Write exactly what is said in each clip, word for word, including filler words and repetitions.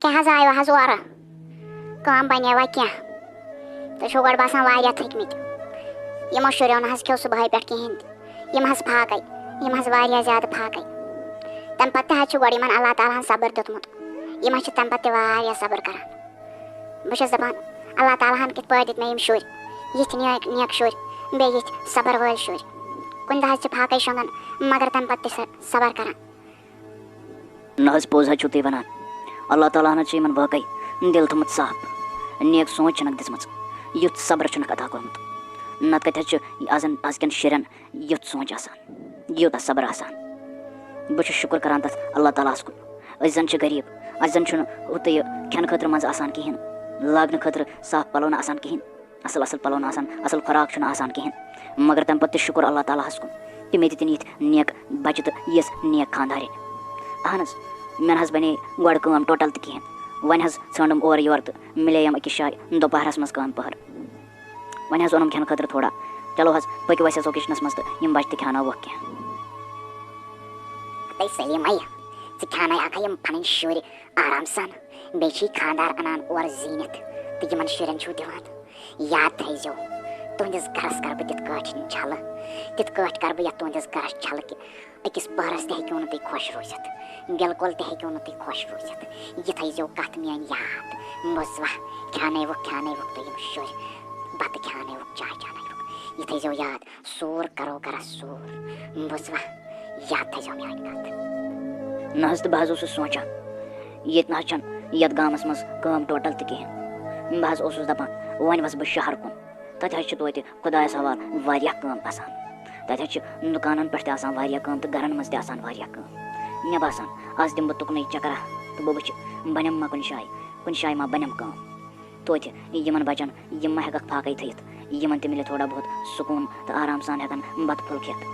کیٛاہ حظ آیوٕ حظ اورٕ؟ کٲم بَنیوا کینٛہہ؟ تُہۍ چھِو گۄڈٕ باسان واریاہ تھٔکۍمٕتۍ۔ یِمو شُریو نہٕ حظ کھیوٚو صُبحٲے پٮ۪ٹھ کِہیٖنۍ تہِ۔ یِم حظ پھاکَے، یِم حظ واریاہ زیادٕ پھاکَے۔ تَمہِ پَتہٕ تہِ حظ چھُ گۄڈٕ یِمَن اللہ تعالیٰ ہَن صبر دیُتمُت۔ یِم حظ چھِ تَمہِ پَتہٕ تہِ واریاہ صبر کَران۔ بہٕ چھَس دَپان، اللہ تعالیٰ ہَن کِتھ پٲٹھۍ دِتۍ مےٚ یِم شُرۍ، یِتھۍ نیک، نیک شُرۍ، بیٚیہِ یِتھۍ صبر وٲلۍ شُرۍ۔ کُنہِ دۄہ حظ چھِ پھاکَے شۄنٛگان، مگر تَمہِ پَتہٕ تہِ ص-، صبر کَران۔ نہ حظ، پوٚز حظ چھِو تُہۍ وَنان۔ اللہ تعالیٰ ہَن حظ چھِ یِمَن واقعی دِل تھوٚمُت صاف، نیک سونٛچ چھِنَکھ دِژمٕژ، یُتھ صبر چھُنَکھ عطا کوٚرمُت۔ نَتہٕ کَتہِ حظ چھُ اَزَن، اَزکٮ۪ن شُرٮ۪ن یُتھ سونٛچ آسان، یوٗتاہ صبر آسان؟ بہٕ چھُس شُکُر کَران تَتھ اللہ تعالیٰ ہَس کُن۔ أسۍ زَن چھِ غریٖب، اَسہِ زَن چھُنہٕ ہُتُے یہِ کھٮ۪نہٕ خٲطرٕ منٛزٕ آسان کِہیٖنۍ، لاگنہٕ خٲطرٕ صاف پَلو نہٕ آسان کِہیٖنۍ۔ اَصٕل اَصٕل پَلو نہٕ آسان، اَصٕل خوراک چھُنہٕ آسان کِہیٖنۍ۔ مگر تَمہِ پَتہٕ تہِ شُکُر اللہ تعالیٰ ہَس کُن کہِ مےٚ دِتِن یِتھۍ نیک بَچہٕ تہٕ یِژھ نیک خانٛدارِنۍ۔ اَہن حظ، مےٚ نہٕ حظ بَنے گۄڈٕ کٲم ٹوٹَل تہِ کِہیٖنۍ۔ وۄنۍ حظ ژھٲنٛڈٕم اورٕ یورٕ تہٕ مِلییَم أکِس جایہِ دُپہرَس منٛز کامہِ پٔہر۔ وۄنۍ حظ اوٚنُم کھٮ۪نہٕ خٲطرٕ تھوڑا۔ چلو حظ، پٔکِو اَسہِ حظ ہو کِچنَس منٛز تہٕ یِم بَچہٕ تہِ کھیٛاناووکھ کینٛہہ۔ ہَتَے سلیٖمَے، ژٕ کھیٛاناوکھا یِم پَنٕنۍ شُرۍ آرام سان۔ بیٚیہِ چھِ یہِ خانٛدار اَنان اورٕ زیٖنِتھ تہٕ یِمَن شُرٮ۪ن چھُو دِوان۔ یاد تھٲیزیو، تُہٕنٛدِس گَرَس کَرٕ بہٕ تِتھ کٲٹھۍ چھَلہٕ، تِتھ کٲٹھۍ کَرٕ بہٕ یَتھ تُہٕنٛدِس گَرَس چھَلہٕ کہِ أکِس پٔہرَس تہِ ہیٚکِو نہٕ تُہۍ خۄش روٗزِتھ، بِلکُل تہِ ہیٚکِو نہٕ تُہۍ خۄش روٗزِتھ۔ یہِ تھٲیزیو کَتھ میٛٲنۍ یاد، بوٗزوا؟ کھیٛانٲیوُکھ، کھیٛانٲیوُکھ تُہۍ یِم شُرۍ، بَتہٕ کھیٛانٲیوُکھ، چاے چانٲیوُکھ، یہِ تھٲیزیو یاد۔ سوٗر کرو گرس سوٗر، بوٗزوا؟ یاد تھٲیزیو میٛانہِ کتھ۔ نہ حظ، تہٕ بہٕ حظ اوسُس سونٛچان، ییٚتہِ نہ حظ چھَنہٕ یَتھ گامَس منٛز کٲم ٹوٹل تہِ کِہیٖنۍ۔ بہٕ حظ اوسُس دَپان، وۄنۍ وَسہٕ بہٕ شہر کُن، تَتہِ حظ چھِ توتہِ خۄدایَس حوالہٕ واریاہ کٲم آسان۔ تَتہِ حظ چھِ دُکانَن پٮ۪ٹھ تہِ آسان واریاہ کٲم تہٕ گَرَن منٛز تہِ آسان واریاہ کٲم۔ مےٚ باسان، آز دِمہٕ بہٕ تُکنُے چَکرا تہٕ بہٕ وٕچھِ، بَنٮ۪م ما کُنہِ جایہِ، کُنہِ جایہِ ما بَنٮ۪م کٲم۔ توتہِ یِمن بچن، یِم ما ہٮ۪ککھ فاقے تھٲیِتھ، یِمن تہِ مِلہِ تھوڑا بہت سکوٗن تہٕ آرام سان ہٮ۪کن بتہٕ پھوٚل کھٮ۪تھ۔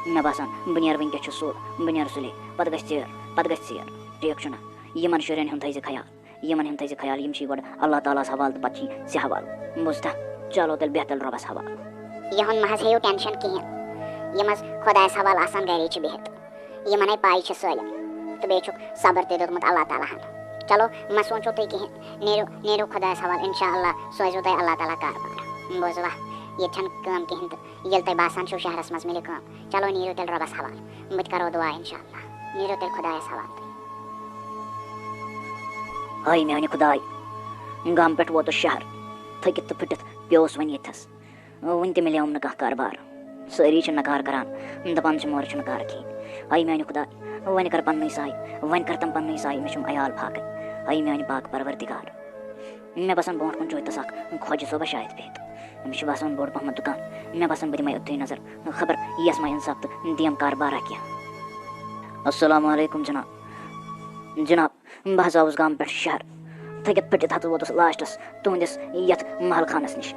مےٚ باسان، بہٕ نیرٕ وٕنکٮ۪س چھُ سُل، بہٕ نیرٕ سُلے، پتہٕ گژھِ ژیر، پتہٕ گژھِ ژیر۔ ٹھیٖک چھُنہ؟ یِمن شُرٮ۪ن ہُنٛد تھٲیزِ خیال، یِمن ہُنٛد تھٲیزِ خیال، یِم چھِ گۄڈٕ اللہ تعالیٰ ہس حوالہٕ تہٕ پتہٕ چھِ ژےٚ حوالہٕ۔ بوٗزتھا؟ چلو تیٚلہِ بیٚہہ تیٚلہِ رۄبس حوالہٕ۔ یِہُنٛد مہ حظ ہیٚیِو ٹٮ۪نشن کِہیٖنۍ، یِم حظ خۄدایس حوالہٕ آسان گرے چھِ بِہِتھ۔ یِمنے پاے چھِ سٲلِم۔ تہٕ بیٚیہِ چھُکھ صبر تہِ دیُتمُت اللہ تعالیٰ ہن۔ چلو، مہ سونٛچو تُہۍ کِہیٖنۍ۔ نیٖرِو، نیٖرِو خۄدایَس حوالہٕ۔ اِنشاء اللہ سوزِوٕ تۄہہِ اللہ تعالیٰ کاربار۔ بوٗزوا؟ ییٚتہِ چھَنہٕ کٲم کِہیٖنۍ تہٕ ییٚلہِ تۄہہِ باسان چھُو شہرَس منٛز مِلہِ کٲم، چلو، نیٖرِو تیٚلہِ رۄبَس حوالہٕ۔ بہٕ تہِ کَرو دُعا اِنشاء اللہ۔ نیٖرِو تیٚلہِ خۄدایَس حوالہٕ تُہۍ۔ ہاے میٛانہِ خۄداے، گامہٕ پٮ۪ٹھ ووتُس شہر، تھٔکِتھ تہٕ پھٕٹِتھ پیوس وۄنۍ ییٚتھَس۔ وٕنہِ تہِ مِلیوم نہٕ کانٛہہ کاربار۔ سٲری چھِ نکار کران، دپان چھِ مورٕ چھُنہٕ کار کِہیٖنۍ۔ ہاے میانہِ خۄداے، وۄنۍ کر پننُے سایہِ، وۄنۍ کر تِم پننُے سایہِ، مےٚ چھُم عیال پھاکٕنۍ۔ ہاے میانہِ پاک پروردگار، مےٚ باسان برونٛٹھ کُن چھُ ییٚتس اکھ خۄجہِ صٲبہ شاید بِہِتھ۔ أمِس چھُ باسان بوٚڑ پہمتھ دُکان۔ مےٚ باسان بہٕ دِمے اوٚتتھٕے نظر، خبر یِیَس ما انصاف تہٕ دِیم کاربارا کینٛہہ۔ السلام علیکم جناب۔ جناب، بہٕ حظ آوُس گامہٕ پٮ۪ٹھ شہر۔ تھٔکِتھ پھٔٹِتھ حظ ووتُس لاسٹَس تُہٕنٛدِس یَتھ محل خانَس نِش۔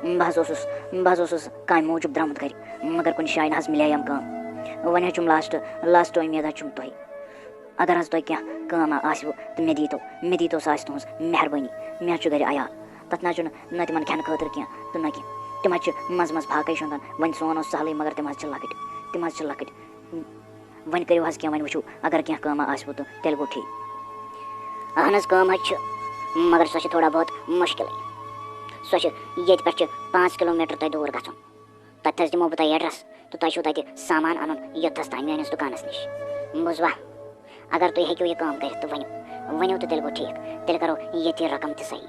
بہٕ حظ اوسُس، بہٕ حظ اوسُس کامہِ موٗجوٗب درٛامُت گَرِ، مگر کُنہِ جایہِ نہ حظ مِلییَم کٲم۔ وۄنۍ حظ چھُم لاسٹ، لاسٹ اُمید حظ چھُم تۄہہِ۔ اگر حظ تۄہہِ کینٛہہ کٲمہ آسِوٕ تہٕ مےٚ دیٖتو، مےٚ دیٖتو، سۄ آسہِ تُہٕنٛز مہربٲنی۔ مےٚ حظ چھُ گَرِ عیال، تَتھ نہ حظ چھُنہٕ نہ تِمَن کھٮ۪نہٕ خٲطرٕ کینٛہہ تہٕ نہ کینٛہہ۔ تِم حظ چھِ منٛزٕ منٛزٕ پھاکَے شۄنٛگان۔ وۄنۍ سون اوس سہلٕے، مگر تِم حظ چھِ لۄکٕٹۍ، تِم حظ چھِ لۄکٕٹۍ۔ وۄنۍ کٔرِو حظ کینٛہہ، وۄنۍ وٕچھِو، اگر کینٛہہ کٲمہ آسِوٕ تہٕ تیٚلہِ گوٚو ٹھیٖک۔ اہن حظ، کٲم حظ چھِ، مگر سۄ چھِ تھوڑا بہت مُشکِلٕے۔ سۄ چھِ ییٚتہِ پٮ۪ٹھ چھِ پانٛژھ کِلوٗ میٖٹر تۄہہِ دوٗر گژھُن۔ تَتہِ حظ دِمو بہٕ تۄہہِ ایڈرَس تہٕ تۄہہِ چھُو تَتہِ سامان اَنُن یوٚتَتھ تام میٛٲنِس دُکانَس نِش۔ بوٗزوا؟ اگر تُہۍ ہیٚکِو یہِ کٲم کٔرِتھ تہٕ ؤنِو، ؤنِو تہٕ تیٚلہِ گوٚو ٹھیٖک، تیٚلہِ کَرو ییٚتھی رقم تہِ صحیح۔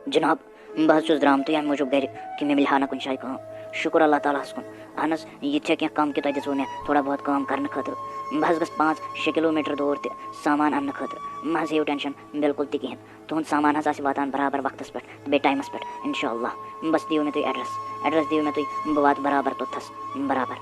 جناب، بہٕ حظ چھُس درٛامتُے اَمہِ موٗجوٗب گَرِ کہِ مےٚ مِلہِ ہا نہ کُنہِ جایہِ کٲم۔ شُکُر اللہ تعالیٰ ہَس کُن۔ اہن حظ، یہِ تہِ چھےٚ کینٛہہ کَم کہِ تۄہہِ دِژوٕ مےٚ تھوڑا بہت کٲم کَرنہٕ خٲطرٕ۔ بہٕ حظ گژھٕ پانٛژھ شےٚ کِلوٗ میٖٹر دوٗر تہِ سامان اَننہٕ خٲطرٕ۔ مہ حظ ہیٚیِو ٹٮ۪نشَن بِلکُل تہِ کِہیٖنۍ۔ تُہُنٛد سامان حظ آسہِ واتان برابر وقتَس پٮ۪ٹھ تہٕ بیٚیہِ ٹایمَس پٮ۪ٹھ، اِنشاء اللہ۔ بَس دِیِو مےٚ تُہۍ ایڈرَس، ایڈرَس دِیِو مےٚ تُہۍ، بہٕ واتہٕ برابر توٚتتھَس برابر۔